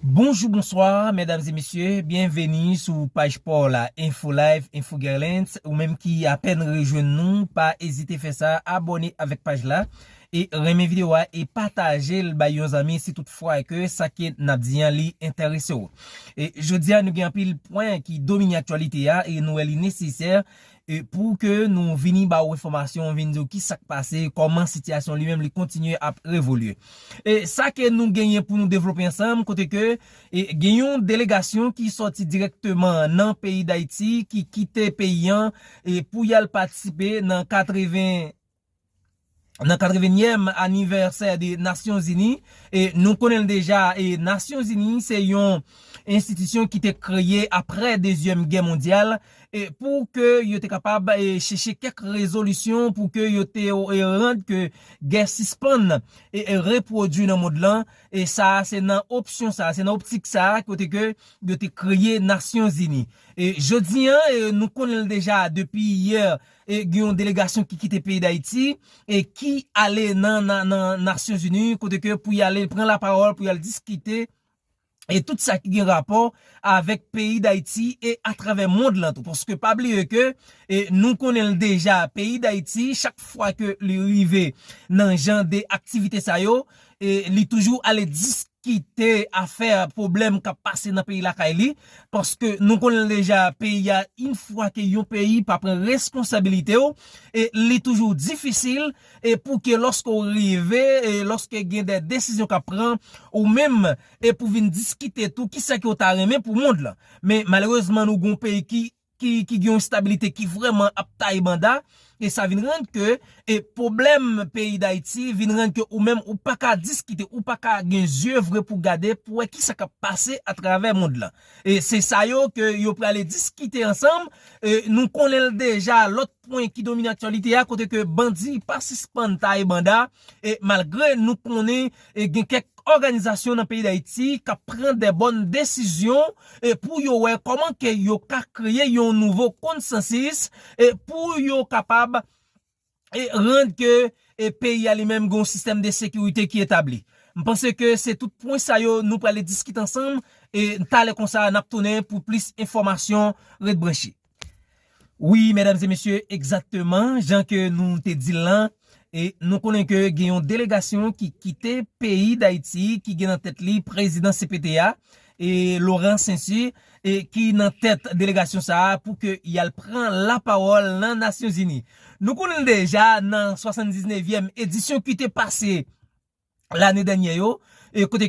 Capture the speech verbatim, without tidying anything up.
Bonjou, bonswa, medam e mesye, byenveni sou paj pa w la, Info Live, Info Guerlain. Ou menm ki apèn rejwenn nou, pa ezite fè sa, abòne avèk paj la, e renmen videyo a, e pataje l bay yon zanmi si tout fwa ke sa ke n ap di an li enterese w. E jodi a, nou gen anpil pwen ki domine aktyalite a, e nou wè li nesesè e pou ke nou vini ba w enfòmasyon, vin di w ki sa k pase, kòman sitiyasyon li menm li kontinye ap evolye. E sa ke nou genyen pou nou devlope ansanm, kote ke e, gen yon delegasyon ki sòti dirèkteman nan peyi Dayiti, ki kite peyi an e pou y al patisipe nan katreven nan katrevennyèm anivèsè de Nasyonzini. E nou konnen l deja, e Nasyonzini se yon enstitisyon ki te kreye apre Dezyèm Gè Mondyal, e pou ke yo te kapab e chèche kèk rezolisyon pou ke yo te e rann ke gè sispann e, e repwodui nan mond lan. E sa a se nan opsyon sa a, se nan optik sa a kote ke yo te kreye Nasyonzini. E jodi an, e nou konnen l deja depi yè, e gen yon delegasyon ki kite peyi Dayiti e ki ale nan, nan, nan Nasyonzini, kote ke pou y ale pran lapawòl, pou y al diskite e tout sa ki gen rapò avèk peyi Dayiti e atravè mond lan tou. Paske pa bliye ke e nou konnen l deja, peyi Dayiti, chak fwa ke li rive nan jan de aktivite sa yo, e li toujou ale diskite afè pwoblèm k ap pase nan peyi lakay li, paske nou konnen l deja, peyi a, yon fwa ke yon peyi pa pran responsabilite w, e li toujou difisil, e pou ke lòske w rive, e lòske gen de desizyon k ap pran, ou menm, e pou vin diskite tou, kisa ke w ta renmen pou mond lan. Men malerezman, nou gen yon peyi ki, ki, ki gen yon estabilite ki vrèman ap taye banda, e sa vin rann ke, e pwoblèm peyi Dayiti vin rann ke ou menm ou pa ka diskite, ou pa ka gen zye vre pou gade, pou wè kisa k ap pase atravè mond lan. E se sa yo ke yo prale diskite ansanm. E nou konnen l deja, lòt pwen ki domine aktyalite a, kote ke bandi pa sispann taye banda, e malgre nou konnen e gen kèk òganizasyon nan peyi Dayiti k ap pran de bòn desizyon e pou yo wè kòman ke yo ka kreye yon nouvo konsansis e pou yo kapab e rann ke e peyi a li menm gen yon sistèm de sekirite ki etabli. M panse ke se tout pwen sa yo nou prale diskite ansanm, e talè konsa n ap tounen pou plis enfòmasyon. Ret branche. Wi, medam e mesye, egzakteman, jan ke nou te di l lan, e nou konnen ke gen yon delegasyon ki kite peyi Dayiti, ki gen nan tèt li prezidan C P T a, e Laurent Saint-Cyr, e ki nan tèt delegasyon sa a pou ke y al pran lapawòl nan Nasyonzini. Nou konnen l deja nan swasanndiznèvyèm edisyon ki te pase lane dènye yo, e kote